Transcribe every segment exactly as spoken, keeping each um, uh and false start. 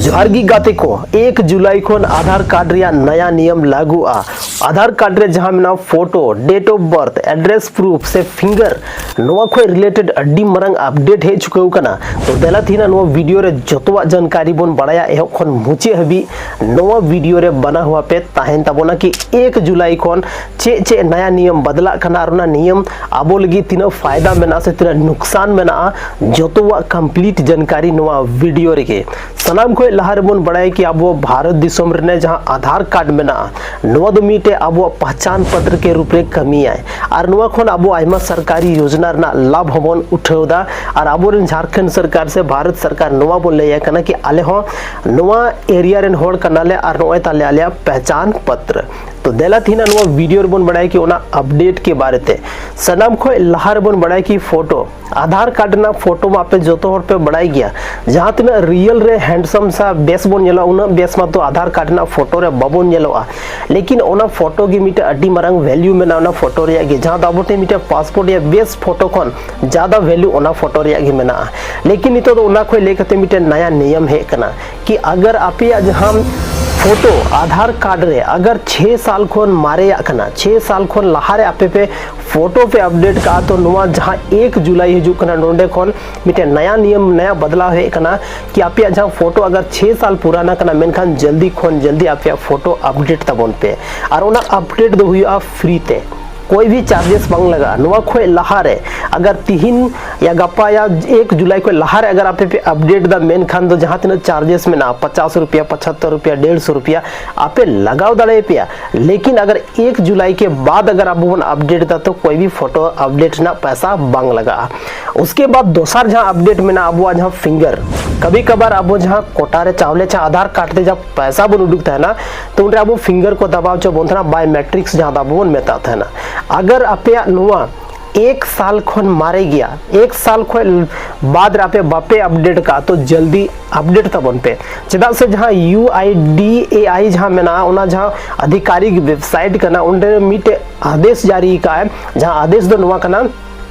ᱡᱚᱦᱟᱨ ᱜᱮ ᱜᱟᱛᱮ ᱠᱚ, ᱮᱠ ᱡᱩᱞᱟᱭ ᱠᱷᱚᱱ ᱟᱫᱷᱟᱨ ᱠᱟᱨᱰ ᱨᱮᱭᱟᱜ ᱱᱟᱭᱟ ᱱᱤᱭᱚᱢ ᱞᱟᱹᱜᱩᱜᱼᱟ᱾ ᱟᱫᱷᱟᱨ ᱠᱟᱨᱰ ᱨᱮ ᱡᱟᱦᱟᱸ ᱢᱮᱱᱟᱜᱼᱟ photo, date of birth, address proof ᱥᱮ ᱯᱷᱤᱝᱜᱟᱨ, ᱱᱚᱣᱟ ᱠᱷᱚᱱ ᱨᱤᱞᱮᱴᱮᱰ ᱟᱹᱰᱤ ᱢᱟᱨᱟᱝ ᱟᱯᱰᱮᱴ ᱦᱮᱡ ᱪᱩᱠᱟᱹᱣ ᱠᱟᱱᱟ᱾ ᱛᱚ ᱫᱮᱞᱟ ᱛᱮᱦᱮᱧ ᱱᱚᱣᱟ ᱵᱷᱤᱰᱤᱭᱳ ᱨᱮ ᱡᱚᱛᱚᱣᱟᱜ ᱡᱟᱱᱠᱟᱨᱤ ᱵᱚᱱ ᱵᱟᱲᱟᱭᱟ ᱮᱦᱚᱵ ᱠᱷᱚᱱ ᱢᱩᱪᱟᱹᱫ ᱦᱟᱹᱵᱤᱡ᱾ ᱱᱚᱣᱟ ᱵᱷᱤᱰᱤᱭᱳ ᱨᱮ ᱵᱟᱱᱟ ᱦᱩᱭᱟ ᱯᱮ ᱛᱟᱦᱮᱱ ᱛᱟᱵᱚᱱᱟ ᱠᱤ ᱮᱠ ᱡᱩᱞᱟᱭ ᱠᱷᱚᱱ ᱪᱮᱫ ᱪᱮᱫ ᱱᱟᱭᱟ ᱱᱤᱭᱚᱢ ᱵᱟᱫᱞᱟᱜ ᱠᱟᱱᱟ ᱟᱨ ᱚᱱᱟ ᱱᱤᱭᱚᱢ ᱟᱵᱚ ᱞᱟᱹᱜᱤᱫ ᱛᱤᱱᱟᱹᱜ ᱯᱷᱟᱭᱫᱟ ᱢᱮᱱᱟᱜᱼᱟ ᱥᱮ ᱛᱤᱱᱟᱹᱜ ᱱᱩᱠᱥᱟᱱ ᱢᱮᱱᱟᱜᱼᱟ, ᱡᱚᱛᱚᱣᱟᱜ ᱠᱚᱢᱯᱞᱤᱴ ᱡᱟᱱᱠᱟᱨᱤ ᱱᱚᱣᱟ ᱵᱷᱤᱰᱤᱭᱳ ᱨᱮᱜᱮ᱾ ᱥᱟᱱᱟᱢ ᱠᱷᱚᱱ ᱞᱟᱦᱟ ᱨᱮᱵᱚᱱ ᱵᱟᱲᱟᱭᱟ ᱠᱤ ᱟᱵᱚ ᱵᱷᱟᱨᱚᱛ ᱫᱤᱥᱚᱢ ᱨᱮᱱᱟᱜ ᱡᱟᱦᱟᱸ ᱟᱫᱷᱟᱨ ᱠᱟᱨᱰ ᱢᱮᱱᱟᱜᱼᱟ, ᱱᱚᱣᱟ ᱫᱚ ᱢᱤᱫᱴᱮᱡ ᱟᱵᱚᱣᱟᱜ ᱯᱟᱦᱪᱟᱱ ᱯᱚᱛᱨᱚ ᱠᱮ ᱨᱩᱯ ᱨᱮ ᱠᱟᱹᱢᱤᱭᱟᱭ ᱟᱨ ᱱᱚᱣᱟ ᱠᱷᱚᱱ ᱟᱵᱚ ᱟᱭᱢᱟ ᱥᱚᱨᱠᱟᱨᱤ ᱭᱳᱡᱽᱱᱟ ᱨᱮᱱᱟᱜ ᱞᱟᱵᱷ ᱦᱚᱸᱵᱚᱱ ᱩᱴᱷᱟᱹᱣ ᱮᱫᱟ᱾ ᱟᱨ ᱟᱵᱚᱨᱮᱱ ᱡᱷᱟᱲᱠᱷᱚᱸᱰ ᱥᱚᱨᱠᱟᱨ ᱥᱮ ᱵᱷᱟᱨᱚᱛ ᱥᱚᱨᱠᱟᱨ ᱱᱚᱣᱟ ᱵᱚᱱ ᱞᱟᱹᱭᱟᱭ ᱠᱟᱱᱟ ᱠᱤ ᱟᱞᱮ ᱦᱚᱸ ᱱᱚᱣᱟ ᱮᱨᱤᱭᱟ ᱨᱮᱱ ᱦᱚᱲ ᱠᱟᱱᱟᱞᱮ ᱟᱨ ᱱᱚᱜᱼᱚᱭ ᱛᱟᱞᱮ ᱟᱞᱮᱭᱟᱜ ᱯᱮᱦᱪᱟᱱ ᱯᱚᱛᱨᱚ᱾ ᱛᱚ ᱫᱮᱞᱟ ᱛᱮᱦᱮᱧ ᱱᱚᱣᱟ ᱵᱷᱤᱰᱤᱭᱳ ᱨᱮᱵᱚᱱ ᱵᱟᱲᱟᱭᱟ ᱠᱤ ᱚᱱᱟ ᱟᱯᱰᱮᱴ ᱠᱮ ᱵᱟᱨᱮ ᱛᱮ᱾ ᱥᱟᱱᱟᱢ ᱠᱷᱚᱱ ᱞᱟᱦᱟ ᱨᱮᱵᱚᱱ ᱵᱟᱲᱟᱭᱟ ᱠᱤ ᱯᱷᱳᱴᱳ, ᱟᱫᱷᱟᱨ ᱠᱟᱨᱰ ᱨᱮᱱᱟᱜ ᱯᱷᱳᱴᱳ ᱢᱟ ᱟᱯᱮ ᱡᱚᱛᱚ ᱦᱚᱲ ᱯᱮ ᱵᱟᱲᱟᱭ ᱜᱮᱭᱟ, ᱡᱟᱦᱟᱸ ᱛᱤᱱᱟᱹᱜ ᱨᱤᱭᱮᱞ ᱨᱮ ᱦᱮᱱᱰᱥᱟᱢ ᱥᱟ ᱵᱮᱥ ᱵᱚᱱ ᱧᱮᱞᱚᱜᱼᱟ, ᱩᱱᱟᱹᱜ ᱵᱮᱥ ᱢᱟᱛᱚ ᱟᱫᱷᱟᱨ ᱠᱟᱨᱰ ᱨᱮᱱᱟᱜ ᱯᱷᱳᱴᱳ ᱨᱮ ᱵᱟᱵᱚᱱ ᱧᱮᱞᱚᱜᱼᱟ᱾ ᱞᱮᱠᱤᱱ ᱚᱱᱟ ᱯᱷᱳᱴᱳ ᱜᱮ ᱢᱤᱫᱴᱮᱱ ᱟᱹᱰᱤ ᱢᱟᱨᱟᱝ ᱵᱷᱮᱞᱭᱩ ᱢᱮᱱᱟᱜᱼᱟ ᱚᱱᱟ ᱯᱷᱳᱴᱳ ᱨᱮᱭᱟᱜ ᱜᱮ, ᱡᱟᱦᱟᱸ ᱫᱚ ᱟᱵᱚ ᱴᱷᱮᱱ ᱢᱤᱫᱴᱮᱱ ᱯᱟᱥᱯᱳᱨᱴ ᱨᱮᱭᱟᱜ ᱵᱮᱥ ᱯᱷᱳᱴᱳ ᱠᱷᱚᱱ ᱡᱟᱫᱟ ᱵᱷᱮᱞᱭᱩ ᱚᱱᱟ ᱯᱷᱳᱴᱳ ᱨᱮᱭᱟᱜ ᱜᱮ ᱢᱮᱱᱟᱜᱼᱟ᱾ ᱞᱮᱠᱤᱱ ᱱᱤᱛᱚᱜ ᱫᱚ ᱚᱱᱟ ᱠᱷᱚᱱ ᱞᱟᱹᱭ ᱠᱟᱛᱮ ᱢᱤᱫᱴᱮᱱ ᱱᱟᱭᱟ ᱱᱤᱭᱚᱢ ᱦᱮᱡ ᱠᱟᱱᱟ ᱠᱤ ᱟᱜᱟᱨ ᱟᱯᱮᱭᱟᱜ ᱡᱟᱦᱟᱸ ᱯᱷᱳᱴᱳ ᱟᱫᱷᱟᱨ ᱠᱟᱨᱰ ᱨᱮ ᱟᱜᱟᱨ ᱪᱷᱮ ᱥᱟᱞ ᱠᱷᱚᱱ ᱢᱟᱨᱮᱭᱟᱜ ᱠᱟᱱᱟ, ᱪᱷᱮ ᱥᱟᱞ ᱠᱷᱚᱱ ᱞᱟᱦᱟᱨᱮ ᱟᱯᱮ ᱯᱮ ᱯᱷᱳᱴᱳ ᱯᱮ ᱟᱯᱰᱮᱴ ᱠᱟᱜᱼᱟ, ᱛᱚ ᱱᱚᱣᱟ ᱡᱟᱦᱟᱸ ᱮᱠ ᱡᱩᱞᱟᱭ ᱦᱤᱡᱩᱜ ᱠᱟᱱᱟ, ᱱᱚᱸᱰᱮ ᱠᱷᱚᱱ ᱢᱤᱫᱴᱮᱱ ᱱᱟᱭᱟ ᱱᱤᱭᱚᱢ, ᱱᱟᱭᱟ ᱵᱟᱫᱞᱟᱣ ᱦᱮᱡ ᱠᱟᱱᱟ ᱠᱤ ᱟᱯᱮᱭᱟᱜ ᱡᱟᱦᱟᱸ ᱯᱷᱳᱴᱳ ᱟᱜᱟᱨ ᱪᱷᱮ ᱥᱟᱞ ᱯᱩᱨᱟᱱᱟ ᱠᱟᱱᱟ, ᱢᱮᱱᱠᱷᱟᱱ ᱡᱚᱞᱫᱤ ᱠᱷᱚᱱ ᱡᱚᱞᱫᱤ ᱟᱯᱮᱭᱟᱜ ᱯᱷᱳᱴᱳ ᱟᱯᱰᱮᱴ ᱛᱟᱵᱚᱱ ᱯᱮ᱾ ᱟᱨ ᱚᱱᱟ ᱟᱯᱰᱮᱴ ᱫᱚ ᱦᱩᱭᱩᱜᱼᱟ ᱯᱷᱨᱤ ᱛᱮ, ᱠᱳᱭ ᱵᱷᱤ ᱪᱟᱨᱡᱮᱥ ᱵᱟᱝ ᱞᱟᱜᱟᱜᱼᱟ᱾ ᱱᱚᱣᱟ ᱠᱷᱚᱱ ᱞᱟᱦᱟᱨᱮ ᱟᱜᱟᱨ ᱛᱤᱦᱤᱧ ᱭᱟ ᱜᱟᱯᱟ ᱭᱟ ᱮᱠ ᱡᱩᱞᱟᱭ ᱠᱷᱚᱱ ᱞᱟᱦᱟᱨᱮ ᱟᱜᱟᱨ ᱟᱯᱮ ᱯᱮ ᱟᱯᱰᱮᱴ ᱫᱟ, ᱢᱮᱱᱠᱷᱟᱱ ᱫᱚ ᱡᱟᱦᱟᱸ ᱛᱤᱱᱟᱹᱜ ᱪᱟᱨᱡᱮᱥ ᱢᱮᱱᱟᱜᱼᱟ, ᱯᱚᱪᱟᱥ ᱨᱩᱯᱤᱭᱟ, ᱯᱚᱪᱟᱛᱛᱚᱨ ᱨᱩᱯᱤᱭᱟ, ᱰᱮᱲᱥᱚ ᱨᱩᱯᱤᱭᱟ ᱟᱯᱮ ᱞᱟᱜᱟᱣ ᱫᱟᱲᱮᱭᱟᱯᱮᱭᱟ᱾ ᱞᱮᱠᱤᱱ ᱟᱜᱟᱨ ᱮᱠ ᱡᱩᱞᱟᱭ ᱠᱮ ᱵᱟᱫ ᱟᱜᱟᱨ ᱟᱵᱚ ᱵᱚᱱ ᱟᱯᱰᱮᱴ ᱫᱟ, ᱛᱚ ᱠᱳᱭ ᱵᱷᱤ ᱯᱷᱳᱴᱳ ᱟᱯᱰᱮᱴ ᱨᱮᱱᱟᱜ ᱯᱚᱭᱥᱟ ᱵᱟᱝ ᱞᱟᱜᱟᱜᱼᱟ᱾ ᱩᱥᱠᱮ ᱵᱟᱫ ᱫᱚᱥᱟᱨ ᱡᱟᱦᱟᱸ ᱟᱯᱰᱮᱴ ᱢᱮᱱᱟᱜᱼᱟ ᱟᱵᱚᱣᱟᱜ ᱡᱟᱦᱟᱸ ᱯᱷᱤᱝᱜᱟᱨ, ᱠᱟᱵᱷᱤ ᱠᱟᱵᱷᱟᱨ ᱟᱵᱚ ᱡᱟᱦᱟᱸ ᱠᱚᱴᱟ ᱨᱮ ᱪᱟᱣᱞᱮ ᱪᱟ ᱟᱫᱷᱟᱨ ᱠᱟᱨᱰ ᱛᱮ ᱡᱟᱦᱟᱸ ᱯᱚᱭᱥᱟ ᱵᱚᱱ ᱩᱰᱩᱠ ᱛᱟᱦᱮᱱᱟ, ᱛᱚ ᱩᱱᱨᱮ ᱟᱵᱚ ᱯᱷᱤᱝᱜᱟᱨ ᱠᱚ ᱫᱟᱵᱟᱣ ᱦᱚᱪᱚ ᱵᱚᱱ ᱛᱟᱦᱮᱱᱟ, ᱵᱟᱭᱳᱢᱮᱴᱨᱤᱠᱥ ᱡᱟᱦᱟᱸ ᱫᱚ ᱟᱵᱚ ᱵᱚᱱ ᱢᱮᱛᱟᱜ ᱛᱟᱦᱮᱱᱟ᱾ ᱟᱜᱟᱨ ᱟᱯᱮᱭᱟᱜ ᱱᱚᱣᱟ ᱮᱠ ᱥᱟᱞ ᱠᱷᱚᱱ ᱢᱟᱨᱮ ᱜᱮᱭᱟ, ᱮᱠ ᱥᱟᱞ ᱠᱷᱚᱱ ᱵᱟᱫ ᱨᱮ ᱟᱯᱮ ᱵᱟᱯᱮ ᱟᱯᱰᱮᱴ ᱠᱟᱜᱼᱟ, ᱛᱚ ᱡᱚᱞᱫᱤ ᱟᱯᱰᱮᱴ ᱛᱟᱵᱚᱱ ᱯᱮ᱾ ᱪᱮᱫᱟᱜ ᱥᱮ ᱡᱟᱦᱟᱸ ᱭᱩ ᱟᱭ ᱰᱤ ᱮ ᱟᱭ ᱡᱟᱦᱟᱸ ᱢᱮᱱᱟᱜᱼᱟ, ᱚᱱᱟ ᱡᱟᱦᱟᱸ ᱟᱫᱷᱤᱠᱟᱨᱤᱠ ᱣᱮᱵᱥᱟᱭᱤᱴ ᱠᱟᱱᱟ, ᱚᱸᱰᱮ ᱢᱤᱫᱴᱮᱡ ᱟᱫᱮᱥ ᱡᱟᱹᱨᱤ ᱠᱟᱜᱼᱟᱭ, ᱡᱟᱦᱟᱸ ᱟᱫᱮᱥ ᱫᱚ ᱱᱚᱣᱟ ᱠᱟᱱᱟ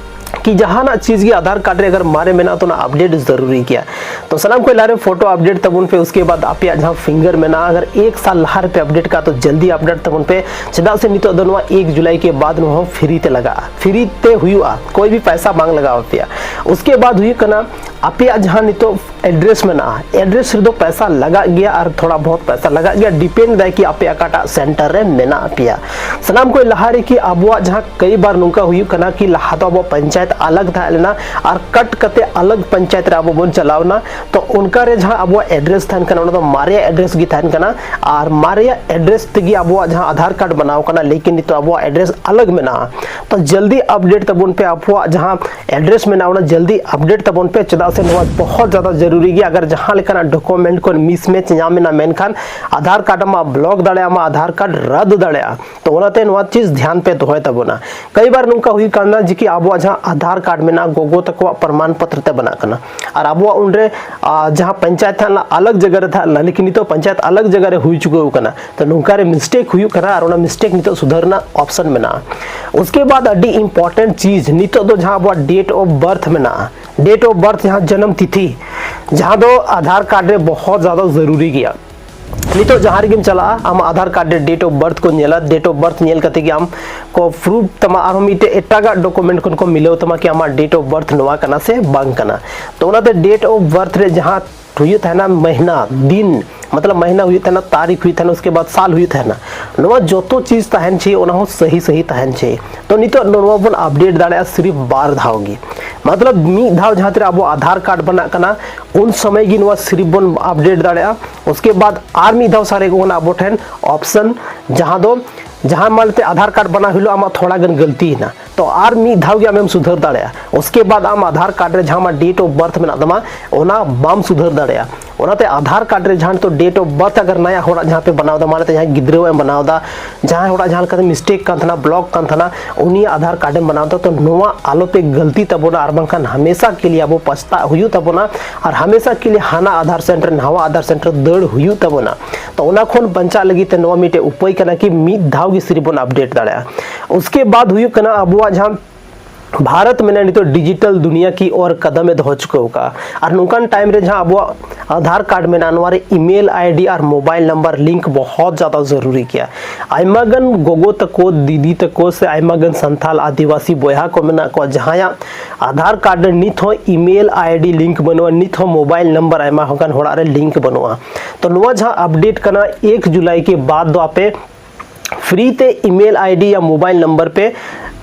ᱠᱤ ᱡᱟᱦᱟᱱᱟᱜ ᱪᱤᱡᱽ ᱜᱮ ᱟᱫᱷᱟᱨ ᱠᱟᱨᱰ ᱨᱮ ᱟᱜᱟᱨ ᱢᱟᱨᱮ ᱢᱮᱱᱟᱜᱼᱟ ᱛᱚ ᱚᱱᱟ ᱟᱯᱰᱮᱴ ᱡᱟᱹᱨᱩᱨᱤ ᱜᱮᱭᱟ᱾ ᱛᱚ ᱥᱟᱱᱟᱢ ᱠᱷᱚᱱ ᱞᱟᱦᱟᱨᱮ ᱯᱷᱳᱴᱳ ᱟᱯᱰᱮᱴ ᱛᱟᱵᱚᱱ ᱯᱮ, ᱩᱥᱠᱮ ᱵᱟᱫ ᱟᱯᱮᱭᱟᱜ ᱡᱟᱦᱟᱸ ᱯᱷᱤᱝᱜᱟᱨ ᱢᱮᱱᱟᱜᱼᱟ ᱟᱜᱟᱨ ᱮᱠ ᱥᱟᱞ ᱞᱟᱦᱟ ᱨᱮᱯᱮ ᱟᱯᱰᱮᱴ ᱠᱟᱜ ᱛᱚ ᱡᱚᱞᱫᱤ ᱟᱯᱰᱮᱴ ᱛᱟᱵᱚᱱ ᱯᱮ, ᱪᱮᱫᱟᱜ ᱥᱮ ᱱᱤᱛᱚᱜ ᱫᱚ ᱱᱚᱣᱟ ᱮᱠ ᱡᱩᱞᱟᱭ ᱠᱮ ᱵᱟᱫ ᱱᱚᱣᱟ ᱦᱚᱸ ᱯᱷᱨᱤ ᱛᱮ ᱞᱟᱜᱟᱜᱼᱟ, ᱯᱷᱨᱤ ᱛᱮ ᱦᱩᱭᱩᱜᱼᱟ, ᱠᱳᱭ ᱵᱷᱤ ᱯᱟᱭᱥᱟ ᱵᱟᱝ ᱞᱟᱜᱟᱣ ᱟᱯᱮᱭᱟ᱾ ᱩᱥᱠᱮ ᱵᱟᱫ ᱦᱩᱭᱩᱜ ᱠᱟᱱᱟ ᱟᱯᱮᱭᱟᱜ ᱡᱟᱦᱟᱸ ᱱᱤᱛᱚᱜ ᱮᱰᱨᱮᱥ ᱢᱮᱱᱟᱜᱼᱟ, ᱮᱰᱨᱮᱥ ᱨᱮᱫᱚ ᱯᱚᱭᱥᱟ ᱞᱟᱜᱟᱜ ᱜᱮᱭᱟ ᱟᱨ ᱛᱷᱚᱲᱟ ᱵᱚᱦᱩᱛ ᱯᱚᱭᱥᱟ ᱞᱟᱜᱟᱜ ᱜᱮᱭᱟ, ᱰᱤᱯᱮᱱᱰ ᱫᱟᱭ ᱠᱤ ᱟᱯᱮ ᱚᱠᱟᱴᱟᱜ ᱥᱮᱱᱴᱟᱨ ᱨᱮ ᱢᱮᱱᱟᱜ ᱯᱮᱭᱟ᱾ ᱥᱟᱱᱟᱢ ᱠᱷᱚᱱ ᱞᱟᱦᱟ ᱨᱮ ᱠᱤ ᱟᱵᱚᱣᱟᱜ ᱡᱟᱦᱟᱸ ᱠᱟᱹᱭ ᱵᱟᱨ ᱱᱚᱝᱠᱟ ᱦᱩᱭᱩᱜ ᱠᱟᱱᱟ ᱠᱤ ᱞᱟᱦᱟ ᱫᱚ ᱟᱵᱚᱣᱟᱜ ᱯᱚᱧᱪᱟᱭᱮᱛ ᱟᱞᱟᱜᱽ ᱛᱟᱦᱮᱸ ᱞᱮᱱᱟ ᱟᱨ ᱠᱟᱴ ᱠᱟᱛᱮ ᱟᱞᱟᱜᱽ ᱯᱚᱧᱪᱟᱭᱮᱛ ᱨᱮ ᱟᱵᱚ ᱵᱚᱱ ᱪᱟᱞᱟᱣ ᱮᱱᱟ, ᱛᱚ ᱚᱱᱠᱟ ᱨᱮ ᱡᱟᱦᱟᱸ ᱟᱵᱚᱣᱟᱜ ᱮᱰᱨᱮᱥ ᱛᱟᱦᱮᱱ ᱠᱟᱱᱟ ᱚᱱᱟ ᱫᱚ ᱢᱟᱨᱮᱭᱟᱜ ᱮᱰᱨᱮᱥ ᱜᱮ ᱛᱟᱦᱮᱱ ᱠᱟᱱᱟ ᱟᱨ ᱢᱟᱨᱮᱭᱟᱜ ᱮᱰᱨᱮᱥ ᱛᱮᱜᱮ ᱟᱵᱚᱣᱟᱜ ᱡᱟᱦᱟᱸ ᱟᱫᱷᱟᱨ ᱠᱟᱨᱰ ᱵᱮᱱᱟᱣ ᱠᱟᱱᱟ, ᱞᱮᱠᱤᱱ ᱱᱤᱛᱚᱜ ᱟᱵᱚᱣᱟᱜ ᱮᱰᱨᱮᱥ ᱟᱞᱟᱜᱽ ᱢᱮᱱᱟᱜᱼᱟ᱾ ᱛᱚ ᱡᱚᱞᱫᱤ ᱟᱯᱰᱮᱴ ᱛᱟᱵᱚᱱ ᱯᱮ, ᱟᱵᱚᱣᱟᱜ ᱡᱟᱦᱟᱸ ᱮᱰᱨᱮᱥ ᱢᱮᱱᱟᱜᱼᱟ ᱚᱱᱟ ᱡᱚᱞᱫᱤ ᱟᱯᱰᱮᱴ ᱛᱟᱵᱚᱱ ᱯᱮ, ᱪᱮᱫᱟᱜ ᱥᱮ ᱱᱚᱣᱟ ᱵᱚᱦᱚᱛ ᱡᱟᱫᱟ ᱡᱟᱹᱨᱩᱨᱤ ᱜᱮᱭᱟ᱾ ᱟᱜᱟᱨ ᱡᱟᱦᱟᱸ ᱞᱮᱠᱟᱱᱟᱜ ᱰᱚᱠᱩᱢᱮᱱᱴ ᱠᱚ ᱢᱤᱥᱢᱮᱪ ᱧᱟᱢ ᱮᱱᱟ ᱢᱮᱱᱠᱷᱟᱱ ᱟᱫᱷᱟᱨ ᱠᱟᱨᱰ ᱟᱢᱟᱜ ᱵᱞᱚᱠ ᱫᱟᱲᱮᱭᱟᱜᱼᱟ, ᱟᱢᱟᱜ ᱟᱫᱷᱟᱨ ᱠᱟᱨᱰ ᱨᱟᱫ ᱫᱟᱲᱮᱭᱟᱜᱼᱟ᱾ ᱛᱚ ᱚᱱᱟᱛᱮ ᱱᱚᱣᱟ ᱪᱤᱡᱽ ᱫᱷᱮᱭᱟᱱ ᱯᱮ ᱫᱚᱦᱚᱭ ᱛᱟᱵᱚᱱᱟ᱾ ᱠᱟᱹᱭ ᱵᱟᱨ ᱱᱚᱝᱠᱟ ᱦᱩᱭᱩᱜ ᱠᱟᱱᱟ ᱡᱮ ᱠᱤ ᱟᱵᱚᱣᱟᱜ ᱡᱟᱦᱟᱸ ᱟᱫᱷᱟᱨ ᱠᱟᱨᱰ ᱢᱮᱱᱟᱜᱼᱟ ᱜᱚᱜᱚ ᱛᱟᱠᱚᱣᱟᱜ ᱯᱨᱚᱢᱟᱱ ᱯᱚᱛᱨᱚ ᱛᱮ ᱵᱮᱱᱟᱜ ᱠᱟᱱᱟ ᱟᱨ ᱟᱵᱚᱣᱟᱜ ᱩᱱᱨᱮ ᱟᱨ ᱡᱟᱦᱟᱸ ᱯᱚᱧᱪᱟᱭᱮᱛ ᱛᱟᱦᱮᱸ ᱞᱮᱱᱟ ᱟᱞᱟᱜᱽ ᱡᱟᱭᱜᱟ ᱨᱮ ᱛᱟᱦᱮᱸ ᱞᱮᱱᱟ, ᱞᱮᱠᱤᱱ ᱱᱤᱛᱚᱜ ᱯᱚᱧᱪᱟᱭᱮᱛ ᱟᱞᱟᱜᱽ ᱡᱟᱭᱜᱟ ᱨᱮ ᱦᱩᱭ ᱪᱩᱠᱟᱹᱣ ᱠᱟᱱᱟ᱾ ᱛᱚ ᱱᱚᱝᱠᱟ ᱨᱮ ᱢᱤᱥᱴᱮᱠ ᱦᱩᱭᱩᱜ ᱠᱟᱱᱟ ᱟᱨ ᱚᱱᱟ ᱢᱤᱥᱴᱮᱠ ᱱᱤᱛᱚᱜ ᱥᱩᱫᱷᱟᱹᱨ ᱨᱮᱱᱟᱜ ᱚᱯᱥᱚᱱ ᱢᱮᱱᱟᱜᱼᱟ᱾ ᱩᱥᱠᱮ ᱵᱟᱫ ᱟᱹᱰᱤ ᱤᱢᱯᱚᱨᱴᱮᱱᱴ ᱪᱤᱡᱽ, ᱱᱤᱛᱚᱜ ᱫᱚ ᱡᱟᱦᱟᱸ ᱟᱵᱚᱣᱟᱜ ᱰᱮᱴ ᱚᱯᱷ ᱵᱟᱨᱛᱷ ᱢᱮᱱᱟᱜᱼᱟ, ᱰᱮᱴ ᱚᱯᱷ ᱵᱟᱨᱛᱷ ᱡᱟᱦᱟᱸ ᱡᱚᱱᱚᱢ ᱛᱤᱛᱷᱤ, ᱡᱟᱦᱟᱸ ᱫᱚ ᱟᱫᱷᱟᱨ ᱠᱟᱨᱰ ᱨᱮ ᱵᱚᱦᱚᱛ ᱡᱟᱫᱟ ᱡᱟᱹᱨᱩᱨᱤ ᱜᱮᱭᱟ᱾ ᱱᱤᱛᱚᱜ ᱡᱟᱦᱟᱸ ᱨᱮᱜᱮᱢ ᱪᱟᱞᱟᱜᱼᱟ ᱟᱢ ᱟᱫᱷᱟᱨ ᱠᱟᱨᱰ ᱨᱮ ᱰᱮᱴ ᱚᱯᱷ ᱵᱟᱨᱛᱷ ᱠᱚ ᱧᱮᱞᱟ, ᱰᱮᱴ ᱚᱯᱷ ᱵᱟᱨᱛᱷ ᱧᱮᱞ ᱠᱟᱛᱮ ᱜᱮ ᱟᱢ ᱠᱚ ᱯᱨᱩᱯᱷ ᱛᱟᱢᱟ, ᱟᱨᱦᱚᱸ ᱢᱤᱫᱴᱮᱡ ᱮᱴᱟᱜᱟᱜ ᱰᱚᱠᱩᱢᱮᱱᱴ ᱠᱷᱚᱱ ᱠᱚ ᱢᱤᱞᱟᱹᱣ ᱛᱟᱢᱟ ᱠᱤ ᱟᱢᱟᱜ ᱰᱮᱴ ᱚᱯᱷ ᱵᱟᱨᱛᱷ ᱱᱚᱣᱟ ᱠᱟᱱᱟ ᱥᱮ ᱵᱟᱝ ᱠᱟᱱᱟ᱾ ᱛᱚ ᱚᱱᱟᱛᱮ ᱰᱮᱴ ᱚᱯᱷ ᱵᱟᱨᱛᱷ ᱨᱮ ᱡᱟᱦᱟᱸ ᱦᱩᱭᱩᱜ ᱛᱟᱦᱮᱱᱟ ᱢᱟᱹᱦᱱᱟᱹ ᱫᱤᱱ, ᱢᱚᱛᱞᱚᱵ ᱢᱟᱹᱦᱱᱟᱹ ᱦᱩᱭᱩᱜ ᱛᱟᱦᱮᱱᱟ, ᱛᱟᱨᱤᱠᱷ ᱦᱩᱭᱩᱜ ᱛᱟᱦᱮᱱᱟ, ᱩᱥᱠᱮ ᱵᱟᱫ ᱥᱟᱞ ᱦᱩᱭᱩᱜ ᱛᱟᱦᱮᱱᱟ, ᱱᱚᱣᱟ ᱡᱚᱛᱚ ᱪᱤᱡᱽ ᱛᱟᱦᱮᱱ ᱪᱟᱹᱦᱤᱭᱮ, ᱚᱱᱟ ᱦᱚᱸ ᱥᱟᱹᱦᱤ ᱥᱟᱹᱦᱤ ᱛᱟᱦᱮᱱ ᱪᱟᱹᱦᱤᱭᱮ᱾ ᱛᱚ ᱱᱤᱛᱚᱜ ᱱᱚᱣᱟ ᱵᱚᱱ ᱟᱯᱰᱮᱴ ᱫᱟᱲᱮᱭᱟᱜᱼᱟ ᱥᱤᱨᱤᱯ ᱵᱟᱨ ᱫᱷᱟᱣ ᱜᱮ, ᱢᱚᱛᱞᱚᱵ ᱢᱤᱫ ᱫᱷᱟᱣ ᱡᱟᱦᱟᱸ ᱛᱤᱨᱮ ᱟᱵᱚ ᱟᱫᱷᱟᱨ ᱠᱟᱨᱰ ᱵᱮᱱᱟᱜ ᱠᱟᱱᱟ ᱩᱱ ᱥᱚᱢᱚᱭ ᱜᱮ ᱱᱚᱣᱟ ᱥᱤᱨᱤᱯ ᱵᱚᱱ ᱟᱯᱰᱮᱴ ᱫᱟᱲᱮᱭᱟᱜᱼᱟ᱾ ᱩᱥᱠᱮ ᱵᱟᱫ ᱟᱨ ᱢᱤᱫ ᱫᱷᱟᱣ ᱥᱟᱨᱮᱡᱚᱜ ᱠᱟᱱᱟ ᱟᱵᱚ ᱴᱷᱮᱱ ᱚᱯᱥᱚᱱ, ᱡᱟᱦᱟᱸ ᱫᱚ ᱡᱟᱦᱟᱸ ᱢᱟᱱᱛᱮ ᱟᱫᱷᱟᱨ ᱠᱟᱨᱰ ᱵᱮᱱᱟᱣ ᱦᱤᱞᱳᱜ ᱟᱢᱟᱜ ᱛᱷᱚᱲᱟ ᱜᱟᱱ ᱜᱟᱹᱞᱛᱤ ᱮᱱᱟ, ᱛᱚ ᱟᱨ ᱢᱤᱫ ᱫᱷᱟᱣ ᱜᱮ ᱟᱢᱮᱢ ᱥᱩᱫᱷᱟᱹᱨ ᱫᱟᱲᱮᱭᱟᱜᱼᱟ᱾ ᱩᱥᱠᱮ ᱵᱟᱫ ᱟᱢ ᱟᱫᱷᱟᱨ ᱠᱟᱨᱰ ᱨᱮ ᱡᱟᱦᱟᱸ ᱟᱢᱟᱜ ᱰᱮᱴ ᱚᱯᱷ ᱵᱟᱨᱛᱷ ᱢᱮᱱᱟᱜ ᱛᱟᱢᱟ ᱚᱱᱟ ᱵᱟᱢ ᱥᱩᱫᱷᱟᱹᱨ ᱫᱟᱲᱮᱭᱟᱜᱼᱟ᱾ ᱚᱱᱟᱛᱮ ᱟᱫᱷᱟᱨ ᱠᱟᱨᱰ ᱨᱮ ᱡᱟᱦᱟᱸ ᱱᱤᱛᱚᱜ ᱰᱮᱴ ᱚᱯᱷ ᱵᱟᱨᱛᱷ ᱟᱜᱟᱨ ᱱᱟᱭᱟ ᱦᱚᱲᱟᱜ ᱡᱟᱦᱟᱸ ᱯᱮ ᱵᱮᱱᱟᱣ ᱮᱫᱟ, ᱢᱟᱱᱮ ᱛᱮ ᱡᱟᱦᱟᱸᱭ ᱜᱤᱫᱽᱨᱟᱹ ᱮᱢ ᱵᱮᱱᱟᱣ ᱮᱫᱟ, ᱡᱟᱦᱟᱸᱭ ᱦᱚᱲᱟᱜ ᱡᱟᱦᱟᱸ ᱞᱮᱠᱟᱛᱮ ᱢᱤᱥᱴᱮᱠ ᱠᱟᱱ ᱛᱟᱦᱮᱱᱟ, ᱵᱞᱚᱠ ᱠᱟᱱ ᱛᱟᱦᱮᱱᱟ, ᱩᱱᱤᱭᱟᱜ ᱟᱫᱷᱟᱨ ᱠᱟᱨᱰ ᱮᱢ ᱵᱮᱱᱟᱣ ᱮᱫᱟ, ᱛᱚ ᱱᱚᱣᱟ ᱟᱞᱚᱯᱮ ᱜᱟᱹᱞᱛᱤ ᱛᱟᱵᱚᱱᱟ, ᱟᱨ ᱵᱟᱝᱠᱷᱟᱱ ᱦᱟᱢᱮᱥᱟ ᱠᱮ ᱞᱤᱭᱮ ᱟᱵᱚ ᱯᱟᱪᱷᱛᱟᱜ ᱦᱩᱭᱩᱜ ᱛᱟᱵᱚᱱᱟ᱾ ᱟᱨ ᱦᱟᱢᱮᱥᱟ ᱠᱮ ᱞᱤᱭᱮ ᱦᱟᱱᱟ ᱟᱫᱷᱟᱨ ᱥᱮᱱᱴᱟᱨ ᱱᱟᱣᱟ ᱟᱫᱷᱟᱨ ᱥᱮᱱᱴᱟᱨ ᱫᱟᱹᱲ ᱦᱩᱭᱩᱜ ᱛᱟᱵᱚᱱᱟ᱾ ᱛᱚ ᱚᱱᱟ ᱠᱷᱚᱱ ᱵᱟᱧᱪᱟᱜ ᱞᱟᱹᱜᱤᱫ ᱛᱮ ᱱᱚᱣᱟ ᱢᱤᱫᱴᱮᱡ ᱩᱯᱟᱹᱭ ᱠᱟᱱᱟ ᱠᱤ ᱢᱤᱫ ᱫᱷᱟᱣ ᱜᱮ ᱥᱤᱨᱤᱯ ᱵᱚᱱ ᱟᱯᱰᱮᱴ ᱫᱟᱲᱮᱭᱟᱜᱼᱟ᱾ ᱩᱥᱠᱮ ᱵᱟᱫ ᱦᱩᱭᱩᱜ ᱠᱟᱱᱟ ᱟᱵᱚᱣᱟᱜ ᱡᱟᱦᱟᱸ ᱵᱷᱟᱨᱚᱛ ᱢᱮᱱᱟ ᱱᱤᱛᱚᱜ ᱰᱤᱡᱤᱴᱟᱞ ᱫᱩᱱᱤᱭᱟ ᱠᱤ ᱳᱨ ᱠᱟᱫᱟᱢ ᱮ ᱫᱚᱦᱚ ᱪᱩᱠᱟᱹᱣ ᱟᱠᱟᱫᱼᱟ᱾ ᱟᱨ ᱱᱚᱝᱠᱟᱱ ᱴᱟᱭᱤᱢ ᱨᱮ ᱡᱟᱦᱟᱸ ᱟᱵᱚᱣᱟᱜ ᱟᱫᱷᱟᱨ ᱠᱟᱨᱰ ᱢᱮᱱᱟᱜᱼᱟ, ᱱᱚᱣᱟ ᱨᱮ ᱤᱢᱮᱞ ᱟᱭᱰᱤ ᱟᱨ ᱢᱳᱵᱟᱭᱤᱞ ᱱᱟᱢᱵᱟᱨ ᱞᱤᱝᱠ ᱵᱚᱦᱚᱛ ᱡᱟᱫᱟ ᱡᱟᱹᱨᱩᱨᱤ ᱜᱮᱭᱟ᱾ ᱟᱭᱢᱟ ᱜᱟᱱ ᱜᱚᱜᱚ ᱛᱟᱠᱚ, ᱫᱤᱫᱤ ᱛᱟᱠᱚ ᱥᱮ ᱟᱭᱢᱟ ᱜᱟᱱ ᱥᱟᱱᱛᱟᱞ ᱟᱹᱫᱤᱵᱟᱹᱥᱤ ᱵᱚᱭᱦᱟ ᱠᱚ ᱢᱮᱱᱟᱜ ᱠᱚᱣᱟ, ᱡᱟᱦᱟᱸᱭᱟᱜ ᱟᱫᱷᱟᱨ ᱠᱟᱨᱰ ᱨᱮ ᱱᱤᱛ ᱦᱚᱸ ᱤᱢᱮᱞ ᱟᱭᱰᱤ ᱞᱤᱝᱠ ᱵᱟᱹᱱᱩᱜᱼᱟ, ᱱᱤᱛ ᱦᱚᱸ ᱢᱳᱵᱟᱭᱤᱞ ᱱᱟᱢᱵᱟᱨ ᱟᱭᱢᱟ ᱜᱟᱱ ᱦᱚᱲᱟᱜ ᱨᱮ ᱞᱤᱝᱠ ᱵᱟᱹᱱᱩᱜᱼᱟ᱾ ᱛᱚ ᱱᱚᱣᱟ ᱡᱟᱦᱟᱸ ᱟᱯᱰᱮᱴ ᱠᱟᱱᱟ ᱮᱠ ᱡᱩᱞᱟᱭ ᱠᱮ ᱵᱟᱫ ᱫᱚ ᱟᱯᱮ ᱯᱷᱨᱤ ᱛᱮ ᱤᱢᱮᱞ ᱟᱭᱰᱤ ᱭᱟ ᱢᱳᱵᱟᱭᱤᱞ ᱱᱟᱢᱵᱟᱨ ᱯᱮ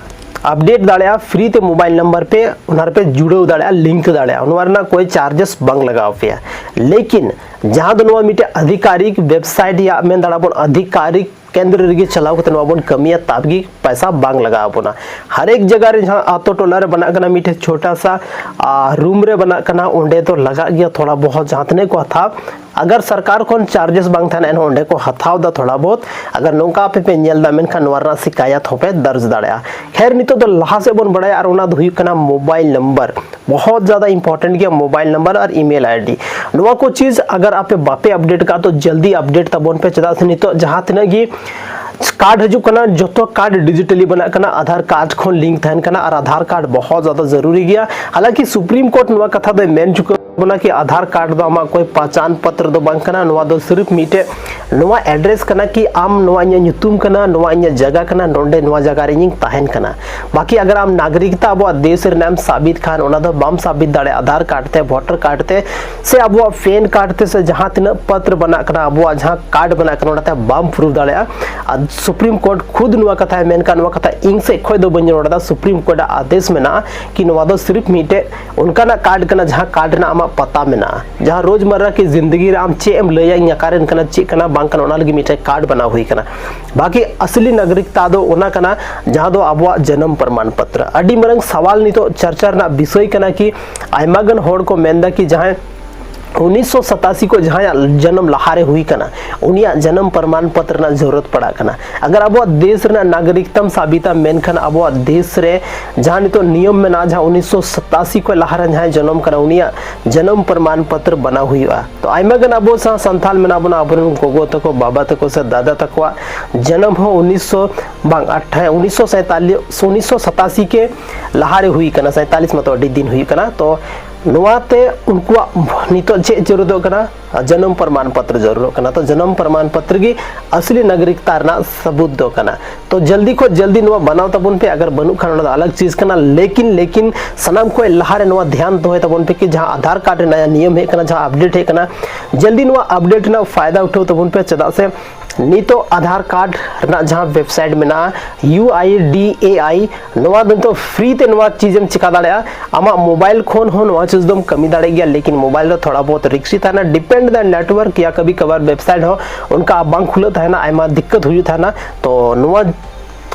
ᱟᱯᱰᱮᱴ ᱫᱟᱲᱮᱭᱟᱜᱼᱟ, ᱯᱷᱨᱤ ᱛᱮ ᱢᱳᱵᱟᱭᱤᱞ ᱱᱟᱢᱵᱟᱨ ᱯᱮ ᱚᱱᱟ ᱨᱮᱯᱮ ᱡᱩᱲᱟᱹᱣ ᱫᱟᱲᱮᱭᱟᱜᱼᱟ, ᱞᱤᱝᱠ ᱫᱟᱲᱮᱭᱟᱜᱼᱟ, ᱱᱚᱣᱟ ᱨᱮᱱᱟᱜ ᱠᱳᱭ ᱪᱟᱨᱡᱮᱥ ᱵᱟᱝ ᱞᱟᱜᱟᱣ ᱯᱮᱭᱟ᱾ ᱞᱮᱠᱤᱱ ᱡᱟᱦᱟᱸ ᱫᱚ ᱱᱚᱣᱟ ᱢᱤᱫᱴᱮᱱ ᱟᱫᱷᱤᱠᱟᱨᱤᱠ ᱣᱮᱵᱥᱟᱭᱤᱴ ᱭᱟ ᱢᱮᱱ ᱫᱟᱲᱮᱭᱟᱜᱼᱟ ᱵᱚᱱ, ᱟᱫᱷᱤᱠᱟᱨᱤᱠ ᱠᱮᱱᱫᱨᱚ ᱨᱮᱜᱮ ᱪᱟᱞᱟᱣ ᱠᱟᱛᱮ ᱱᱚᱣᱟ ᱵᱚᱱ ᱠᱟᱹᱢᱤᱭᱟ, ᱛᱟᱵ ᱜᱮ ᱯᱟᱭᱥᱟ ᱵᱟᱝ ᱞᱟᱜᱟᱣ ᱵᱚᱱᱟ᱾ ᱦᱟᱨ ᱮᱠ ᱡᱟᱭᱜᱟ ᱨᱮ ᱡᱟᱦᱟᱸ ᱟᱛᱳ ᱴᱚᱞᱟ ᱨᱮ ᱵᱮᱱᱟᱜ ᱠᱟᱱᱟ, ᱢᱤᱫᱴᱮᱡ ᱪᱷᱳᱴᱟ ᱥᱟ ᱨᱩᱢ ᱨᱮ ᱵᱮᱱᱟᱜ ᱠᱟᱱᱟ, ᱚᱸᱰᱮ ᱫᱚ ᱞᱟᱜᱟᱜ ᱜᱮᱭᱟ ᱛᱷᱚᱲᱟ ᱵᱚᱦᱚᱛ, ᱡᱟᱦᱟᱸ ᱛᱤᱱᱟᱹᱜ ᱠᱚ ᱦᱟᱛᱟᱣ, ᱟᱜᱟᱨ ᱥᱚᱨᱠᱟᱨ ᱠᱷᱚᱱ ᱪᱟᱨᱡᱮᱥ ᱵᱟᱝ ᱛᱟᱦᱮᱱᱟ ᱮᱱᱦᱚᱸ ᱚᱸᱰᱮ ᱠᱚ ᱦᱟᱛᱟᱣ ᱮᱫᱟ ᱛᱷᱚᱲᱟ ᱵᱚᱦᱚᱛ᱾ ᱟᱜᱟᱨ ᱱᱚᱝᱠᱟ ᱟᱯᱮ ᱯᱮ ᱧᱮᱞ ᱮᱫᱟ, ᱢᱮᱱᱠᱷᱟᱱ ᱱᱚᱣᱟ ᱨᱮᱱᱟᱜ ᱥᱤᱠᱟᱭᱟᱛ ᱦᱚᱸᱯᱮ ᱫᱟᱨᱡᱽ ᱫᱟᱲᱮᱭᱟᱜᱼᱟ᱾ ᱠᱷᱮᱨ, ᱱᱤᱛᱚᱜ ᱫᱚ ᱞᱟᱦᱟ ᱥᱮᱫ ᱵᱚᱱ ᱵᱟᱲᱟᱭᱟ, ᱟᱨ ᱚᱱᱟ ᱫᱚ ᱦᱩᱭᱩᱜ ᱠᱟᱱᱟ ᱢᱳᱵᱟᱭᱤᱞ ᱱᱟᱢᱵᱟᱨ᱾ ᱵᱚᱦᱚᱛ ᱡᱟᱫᱟ ᱤᱢᱯᱚᱨᱴᱮᱱᱴ ᱜᱮᱭᱟ ᱢᱳᱵᱟᱭᱤᱞ ᱱᱟᱢᱵᱟᱨ ᱟᱨ ᱤᱢᱮᱞ ᱟᱭᱰᱤ᱾ ᱱᱚᱣᱟ ᱠᱚ ᱪᱤᱡᱽ ᱟᱜᱟᱨ ᱟᱯᱮ ᱵᱟᱯᱮ ᱟᱯᱰᱮᱴ ᱠᱟᱜᱼᱟ ᱛᱚ ᱡᱚᱞᱫᱤ ᱟᱯᱰᱮᱴ ᱛᱟᱵᱚᱱ ᱯᱮ, ᱪᱮᱫᱟᱜ ᱥᱮ ᱱᱤᱛᱚᱜ ᱡᱟᱦᱟᱸ ᱛᱤᱱᱟᱹᱜ ᱜᱮ ᱠᱟᱨᱰ ᱦᱤᱡᱩᱜ ᱠᱟᱱᱟ, ᱡᱚᱛᱚ ᱠᱟᱨᱰ ᱰᱤᱡᱤᱴᱟᱞᱤ ᱵᱮᱱᱟᱜ ᱠᱟᱱᱟ, ᱟᱫᱷᱟᱨ ᱠᱟᱨᱰ ᱠᱷᱚᱱ ᱞᱤᱝᱠ ᱛᱟᱦᱮᱱ ᱠᱟᱱᱟ, ᱟᱨ ᱟᱫᱷᱟᱨ ᱠᱟᱨᱰ ᱵᱚᱦᱚᱛ ᱡᱟᱫᱟ ᱡᱟᱹᱨᱩᱨᱤ ᱜᱮᱭᱟ᱾ ᱦᱟᱞᱟᱝᱠᱤ ᱥᱩᱯᱨᱤᱢ ᱠᱳᱨᱴ ᱱᱚᱣᱟ ᱠᱟᱛᱷᱟ ᱫᱚᱭ ᱢᱮᱱ ᱪᱩᱠᱟᱹᱣ ᱵᱚᱱᱟ ᱠᱤ ᱟᱫᱷᱟᱨ ᱠᱟᱨᱰ ᱫᱚ ᱟᱢᱟᱜ ᱠᱳᱭ ᱯᱟᱪᱟᱱ ᱯᱚᱛᱨᱚ ᱫᱚ ᱵᱟᱝ ᱠᱟᱱᱟ, ᱱᱚᱣᱟ ᱫᱚ ᱥᱤᱨᱤᱯ ᱢᱤᱫᱴᱮᱡ ᱱᱚᱣᱟ ᱮᱰᱨᱮᱥ ᱠᱟᱱᱟ ᱠᱤ ᱟᱢ, ᱱᱚᱣᱟ ᱤᱧᱟᱹᱜ ᱧᱩᱛᱩᱢ ᱠᱟᱱᱟ, ᱱᱚᱣᱟ ᱤᱧᱟᱹᱜ ᱡᱟᱭᱜᱟ ᱠᱟᱱᱟ, ᱱᱚᱰᱮ ᱱᱚᱣᱟ ᱡᱟᱭᱜᱟ ᱨᱮ ᱤᱧᱤᱧ ᱛᱟᱦᱮᱱ ᱠᱟᱱᱟ᱾ ᱵᱟᱠᱤ ᱟᱜᱟᱨ ᱟᱢ ᱱᱟᱜᱚᱨᱤᱠᱛᱟ ᱟᱵᱚᱣᱟᱜ ᱫᱮᱥ ᱨᱮᱱᱟᱜ ᱮᱢ ᱥᱟᱵᱤᱛ ᱠᱷᱟᱱ, ᱚᱱᱟ ᱫᱚ ᱵᱟᱢ ᱥᱟᱵᱤᱛ ᱫᱟᱲᱮᱭᱟᱜᱼᱟ ᱟᱫᱷᱟᱨ ᱠᱟᱨᱰ ᱛᱮ, ᱵᱷᱳᱴᱟᱨ ᱠᱟᱨᱰ ᱛᱮ, ᱥᱮ ᱟᱵᱚᱣᱟᱜ ᱯᱮᱱ ᱠᱟᱨᱰ ᱛᱮ, ᱥᱮ ᱡᱟᱦᱟᱸ ᱛᱤᱱᱟᱹᱜ ᱯᱚᱛᱨᱚ ᱵᱮᱱᱟᱜ ᱠᱟᱱᱟ, ᱟᱵᱚᱣᱟᱜ ᱡᱟᱦᱟᱸ ᱠᱟᱨᱰ ᱵᱮᱱᱟᱜ ᱠᱟᱱᱟ, ᱚᱱᱟᱛᱮ ᱵᱟᱢ ᱯᱨᱩᱯᱷ ᱫᱟᱲᱮᱭᱟᱜᱼᱟ᱾ ᱟᱨ ᱥᱩᱯᱨᱤᱢ ᱠᱳᱨᱴ ᱠᱷᱩᱫ ᱱᱚᱣᱟ ᱠᱟᱛᱷᱟᱭ ᱢᱮᱱ ᱠᱟᱜ, ᱱᱚᱣᱟ ᱠᱟᱛᱷᱟ ᱤᱧ ᱥᱮᱫ ᱠᱷᱚᱱ ᱫᱚ ᱵᱟᱹᱧ ᱨᱚᱲ ᱮᱫᱟ, ᱥᱩᱯᱨᱤᱢ ᱠᱳᱨᱴ ᱟᱜ ᱟᱫᱮᱥ ᱢᱮᱱᱟᱜᱼᱟ ᱠᱤ ᱱᱚᱣᱟ ᱫᱚ ᱥᱤᱨᱤᱯ ᱢᱤᱫᱴᱮᱡ ᱚᱱᱠᱟᱱᱟᱜ ᱠᱟᱨᱰ ᱠᱟᱱᱟ ᱡᱟᱦᱟᱸ ᱠᱟᱨᱰ ᱨᱮᱱᱟᱜ ᱟᱢᱟᱜ ᱯᱟᱛᱟ ᱢᱮᱱᱟᱜᱼᱟ, ᱡᱟᱦᱟᱸ ᱨᱳᱡᱽᱢᱟᱨᱟ ᱠᱤ ᱡᱤᱱᱫᱮᱜᱤ ᱨᱮ ᱟᱢ ᱪᱮᱫ ᱮᱢ ᱞᱟᱹᱭᱟ, ᱤᱧ ᱚᱠᱟᱨᱮᱱ ᱠᱟᱱᱟ, ᱪᱮᱫ ᱠᱟᱱᱟ ᱵᱟᱝ ᱠᱟᱱᱟ, ᱚᱱᱟ ᱞᱟᱹᱜᱤᱫ ᱢᱤᱫᱴᱮᱡ ᱠᱟᱨᱰ ᱵᱮᱱᱟᱣ ᱦᱩᱭ ᱠᱟᱱᱟ᱾ ᱵᱟᱠᱤ ᱟᱥᱞᱤ ᱱᱟᱜᱚᱨᱤᱠᱛᱟ ᱫᱚ ᱚᱱᱟ ᱠᱟᱱᱟ ᱡᱟᱦᱟᱸ ᱫᱚ ᱟᱵᱚᱣᱟᱜ ᱡᱟᱱᱟᱢ ᱯᱨᱚᱢᱟᱱ ᱯᱚᱛᱨᱚ᱾ ᱟᱹᱰᱤ ᱢᱟᱨᱟᱝ ᱥᱟᱣᱟᱞ ᱱᱤᱛᱚᱜ ᱪᱟᱨᱪᱟ ᱨᱮᱱᱟᱜ ᱵᱤᱥᱚᱭ ᱠᱟᱱᱟ ᱠᱤ ᱟᱭᱢᱟ ᱜᱟᱱ ᱦᱚᱲ ᱠᱚ ᱢᱮᱱᱫᱟ ᱠᱤ ᱡᱟᱦᱟᱸᱭ ᱩᱱᱤᱥᱥᱚ ᱥᱟᱛᱟᱥᱤ ᱠᱚ ᱡᱟᱦᱟᱸᱭᱟᱜ ᱡᱟᱱᱟᱢ ᱞᱟᱦᱟᱨᱮ ᱦᱩᱭ ᱠᱟᱱᱟ, ᱩᱱᱤᱭᱟᱜ ᱡᱟᱱᱟᱢ ᱯᱨᱚᱢᱟᱱ ᱯᱚᱛᱨᱚ ᱨᱮᱱᱟᱜ ᱡᱟᱹᱨᱩᱲᱟᱛ ᱯᱟᱲᱟᱜ ᱠᱟᱱᱟ᱾ ᱟᱜᱟᱨ ᱟᱵᱚᱣᱟᱜ ᱫᱮᱥ ᱨᱮᱱᱟᱜ ᱱᱟᱜᱚᱨᱤᱠᱛᱟᱢ ᱥᱟᱵᱤᱛᱟ ᱢᱮᱱᱠᱷᱟᱱ, ᱟᱵᱚᱣᱟᱜ ᱫᱮᱥ ᱨᱮ ᱡᱟᱦᱟᱸ ᱱᱤᱛᱚᱜ ᱱᱤᱭᱚᱢ ᱢᱮᱱᱟᱜᱼᱟ, ᱡᱟᱦᱟᱸ ᱩᱱᱤᱥᱥᱚ ᱥᱟᱛᱟᱥᱤ ᱠᱷᱚᱱ ᱞᱟᱦᱟᱨᱮ ᱡᱟᱦᱟᱸᱭ ᱡᱟᱱᱟᱢ ᱠᱟᱱᱟ, ᱩᱱᱤᱭᱟᱜ ᱡᱟᱱᱟᱢ ᱯᱨᱚᱢᱟᱱ ᱯᱚᱛᱨᱚ ᱵᱮᱱᱟᱣ ᱦᱩᱭᱩᱜᱼᱟ᱾ ᱛᱚ ᱟᱭᱢᱟ ᱜᱟᱱ ᱟᱵᱚ ᱥᱟᱶ ᱥᱟᱱᱛᱟᱲ ᱢᱮᱱᱟᱜ ᱵᱚᱱᱟ, ᱟᱵᱚᱨᱮᱱ ᱜᱚᱜᱚ ᱛᱟᱠᱚ, ᱵᱟᱵᱟ ᱛᱟᱠᱚ ᱥᱮ ᱫᱟᱫᱟ ᱛᱟᱠᱚᱣᱟᱜ ᱡᱟᱱᱟᱢ ᱦᱚᱸ ᱩᱱᱤᱥᱥᱚ ᱵᱟᱝ ᱟᱴᱷᱟᱭ ᱩᱱᱤᱥᱥᱚ ᱥᱟᱭᱛᱟᱞᱤᱥ ᱩᱱᱤᱥᱥᱚ ᱥᱟᱛᱟᱥᱤ ᱠᱮ ᱞᱟᱦᱟᱨᱮ ᱦᱩᱭ ᱠᱟᱱᱟ᱾ ᱥᱟᱭᱛᱟᱞᱤᱥ ᱢᱟᱛᱚ ᱟᱹᱰᱤ ᱫᱤᱱ ᱦᱩᱭᱩᱜ ᱠᱟᱱᱟ᱾ ᱛᱚ ᱱᱚᱣᱟᱛᱮ ᱩᱱᱠᱩᱣᱟᱜ ᱱᱤᱛᱚᱜ ᱪᱮᱫ ᱡᱟᱹᱨᱩᱲᱚᱜ ᱠᱟᱱᱟ? ᱡᱟᱱᱟᱢ ᱯᱨᱚᱢᱟᱱ ᱯᱚᱛᱨᱚ ᱡᱟᱹᱨᱩᱲᱚᱜ ᱠᱟᱱᱟ᱾ ᱛᱚ ᱡᱟᱱᱟᱢ ᱯᱨᱚᱢᱟᱱ ᱯᱚᱛᱨᱚ ᱜᱮ ᱟᱥᱞᱤ ᱱᱟᱜᱚᱨᱤᱠᱛᱟ ᱨᱮᱱᱟᱜ ᱥᱟᱵᱩᱛ ᱫᱚ ᱠᱟᱱᱟ᱾ ᱛᱚ ᱡᱚᱞᱫᱤ ᱠᱷᱚᱱ ᱡᱚᱞᱫᱤ ᱱᱚᱣᱟ ᱵᱮᱱᱟᱣ ᱛᱟᱵᱚᱱ ᱯᱮ᱾ ᱟᱜᱟᱨ ᱵᱟᱹᱱᱩᱜ ᱠᱷᱟᱱ, ᱚᱱᱟ ᱫᱚ ᱟᱞᱟᱜᱽ ᱪᱤᱡᱽ ᱠᱟᱱᱟ, ᱞᱮᱠᱤᱱ ᱞᱮᱠᱤᱱ ᱥᱟᱱᱟᱢ ᱠᱷᱚᱱ ᱞᱟᱦᱟᱨᱮ ᱱᱚᱣᱟ ᱫᱷᱮᱭᱟᱱ ᱫᱚᱦᱚᱭ ᱛᱟᱵᱚᱱ ᱯᱮ ᱠᱤ ᱡᱟᱦᱟᱸ ᱟᱫᱷᱟᱨ ᱠᱟᱨᱰ ᱨᱮᱱᱟᱜ ᱱᱤᱭᱚᱢ ᱦᱮᱡ ᱠᱟᱱᱟ, ᱡᱟᱦᱟᱸ ᱟᱯᱰᱮᱴ ᱦᱮᱡ ᱠᱟᱱᱟ, ᱡᱚᱞᱫᱤ ᱱᱚᱣᱟ ᱟᱯᱰᱮᱴ ᱨᱮᱱᱟᱜ ᱯᱷᱟᱭᱫᱟ ᱩᱴᱷᱟᱹᱣ ᱛᱟᱵᱚᱱ ᱯᱮ᱾ ᱪᱮᱫᱟᱜ ᱥᱮ ᱱᱤᱛᱚᱜ ᱟᱫᱷᱟᱨ ᱠᱟᱨᱰ ᱨᱮᱱᱟᱜ ᱡᱟᱦᱟᱸ ᱣᱮᱵᱥᱟᱭᱤᱴ ᱢᱮᱱᱟᱜᱼᱟ, ᱭᱩ ᱟᱭ ᱰᱤ ᱮ ᱟᱭ, ᱱᱚᱣᱟ ᱫᱚ ᱱᱤᱛᱚᱜ ᱯᱷᱨᱤ ᱛᱮ ᱱᱚᱣᱟ ᱪᱤᱡᱽ ᱮᱢ ᱪᱤᱠᱟ ᱫᱟᱲᱮᱭᱟᱜᱼᱟ᱾ ᱟᱢᱟᱜ ᱢᱳᱵᱟᱭᱤᱞ ᱠᱷᱚᱱ ᱦᱚᱸ ᱱᱚᱣᱟ ᱪᱤᱡᱽ ᱫᱚᱢ ᱠᱟᱹᱢᱤ ᱫᱟᱲᱮᱭᱟᱜ ᱜᱮᱭᱟ, ᱞᱮᱠᱤᱱ ᱢᱳᱵᱟᱭᱤᱞ ᱨᱮ ᱛᱷᱚᱲᱟ ᱵᱚᱦᱩᱛ ᱨᱤᱠᱥᱤ ᱛᱟᱦᱮᱱᱟ, ᱰᱤᱯᱮᱱᱰ ᱫᱟᱭ ᱱᱮᱴᱣᱟᱨᱠ ᱭᱟ ᱠᱟᱵᱷᱤ ᱠᱟᱵᱷᱟᱨ ᱣᱮᱵᱥᱟᱭᱤᱴ ᱦᱚᱸ ᱚᱱᱠᱟ ᱵᱟᱝ ᱠᱷᱩᱞᱟᱹᱜ ᱛᱟᱦᱮᱱᱟ, ᱟᱭᱢᱟ ᱫᱤᱠᱠᱟᱛ ᱦᱩᱭᱩᱜ ᱛᱟᱦᱮᱱᱟ᱾ ᱛᱚ ᱱᱚᱣᱟ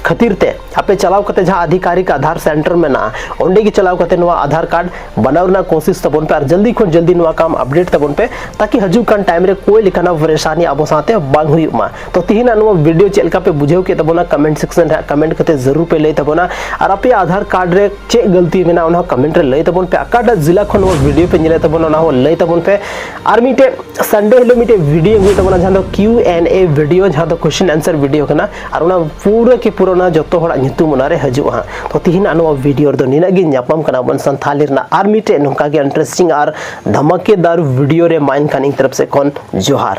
ᱠᱷᱟᱹᱛᱤᱨ ᱛᱮ ᱟᱯᱮ ᱪᱟᱞᱟᱣ ᱠᱟᱛᱮ ᱡᱟᱦᱟᱸ ᱟᱫᱷᱤᱠᱟᱨᱤᱠ ᱟᱫᱷᱟᱨ ᱥᱮᱱᱴᱟᱨ ᱢᱮᱱᱟᱜᱼᱟ, ᱚᱸᱰᱮ ᱜᱮ ᱪᱟᱞᱟᱣ ᱠᱟᱛᱮ ᱱᱚᱣᱟ ᱟᱫᱷᱟᱨ ᱠᱟᱨᱰ ᱵᱮᱱᱟᱣ ᱨᱮᱱᱟᱜ ᱠᱳᱥᱤᱥ ᱛᱟᱵᱚᱱ ᱯᱮ ᱟᱨ ᱡᱚᱞᱫᱤ ᱠᱷᱚᱱ ᱡᱚᱞᱫᱤ ᱱᱚᱣᱟ ᱠᱟᱢ ᱟᱯᱰᱮᱴ ᱛᱟᱵᱚᱱ ᱯᱮ, ᱛᱟᱠᱤ ᱦᱤᱡᱩᱜ ᱠᱟᱱ ᱴᱟᱭᱤᱢ ᱨᱮ ᱠᱳᱭ ᱞᱮᱠᱟᱱᱟᱜ ᱯᱚᱨᱮᱥᱟᱱᱤ ᱟᱵᱚ ᱥᱟᱶᱛᱮ ᱵᱟᱝ ᱦᱩᱭᱩᱜ ᱢᱟ᱾ ᱛᱚ ᱛᱤᱦᱤᱧᱟᱜ ᱱᱚᱣᱟ ᱵᱷᱤᱰᱤᱭᱳ ᱪᱮᱫ ᱞᱮᱠᱟ ᱯᱮ ᱵᱩᱡᱷᱟᱹᱣ ᱠᱮᱫ ᱛᱟᱵᱚᱱᱟ, ᱠᱚᱢᱮᱱᱴ ᱥᱮᱠᱥᱚᱱ ᱨᱮ ᱠᱚᱢᱮᱱᱴ ᱠᱟᱛᱮ ᱡᱟᱹᱨᱩᱲ ᱯᱮ ᱞᱟᱹᱭ ᱛᱟᱵᱚᱱᱟ᱾ ᱟᱨ ᱟᱯᱮᱭᱟᱜ ᱟᱫᱷᱟᱨ ᱠᱟᱨᱰ ᱨᱮ ᱪᱮᱫ ᱜᱟᱹᱞᱛᱤ ᱢᱮᱱᱟᱜᱼᱟ, ᱚᱱᱟ ᱦᱚᱸ ᱠᱚᱢᱮᱱᱴ ᱨᱮ ᱞᱟᱹᱭ ᱛᱟᱵᱚᱱ ᱯᱮ᱾ ᱚᱠᱟᱴᱟᱜ ᱡᱮᱞᱟ ᱠᱷᱚᱱ ᱱᱚᱣᱟ ᱵᱷᱤᱰᱤᱭᱳ ᱯᱮ ᱧᱮᱞᱮᱫ ᱛᱟᱵᱚᱱᱟ, ᱚᱱᱟ ᱦᱚᱸ ᱞᱟᱹᱭ ᱛᱟᱵᱚᱱ ᱯᱮ᱾ ᱟᱨ ᱢᱤᱫᱴᱮᱡ ᱥᱟᱱᱰᱮ ᱦᱤᱞᱳᱜ ᱢᱤᱫᱴᱮᱡ ᱵᱷᱤᱰᱤᱭᱳ ᱟᱹᱜᱩᱭ ᱛᱟᱵᱚᱱᱟ, ᱡᱟᱦᱟᱸ ᱫᱚ ᱠᱤᱭᱩ ᱮᱱᱰ ᱮ ᱵᱷᱤᱰᱤᱭᱳ, ᱡᱟᱦᱟᱸ ᱫᱚ ᱠᱚᱥᱪᱮᱱ ᱟᱱᱥᱟᱨ ᱵᱷᱤᱰᱤᱭᱳ ᱠᱟᱱᱟ᱾ ᱟᱨ ᱚᱱᱟ ᱯᱩᱨᱟᱹ ᱠᱤ ᱯᱩᱨᱟᱹ ᱚᱱᱟ ᱡᱚᱛᱚ ᱦᱚᱲᱟᱜ ᱧᱩᱛᱩᱢ ᱚᱱᱟᱨᱮ ᱦᱤᱡᱩᱜᱼᱟ ᱦᱟᱸᱜ᱾ ᱛᱚ ᱛᱤᱦᱤᱧᱟᱜ ᱱᱚᱣᱟ ᱵᱷᱤᱰᱤᱭᱳ ᱨᱮᱫᱚ ᱱᱤᱱᱟᱹᱜ ᱜᱮ᱾ ᱧᱟᱯᱟᱢ ᱠᱟᱱᱟ ᱵᱚᱱ ᱥᱟᱱᱛᱷᱟᱞᱤ ᱨᱮᱱᱟᱜ ᱟᱨ ᱢᱤᱫᱴᱮᱡ ᱱᱚᱝᱠᱟ ᱜᱮ ᱤᱱᱴᱟᱨᱮᱥᱴᱤᱝ ᱟᱨ ᱫᱷᱟᱢᱟᱠᱮᱫᱟᱨ ᱵᱷᱤᱰᱤᱭᱳ ᱨᱮ᱾ ᱢᱟ ᱮᱱᱠᱷᱟᱱ ᱤᱧ ᱛᱚᱨᱚᱯ ᱥᱮᱫ ᱠᱷᱚᱱ ᱡᱚᱦᱟᱨ᱾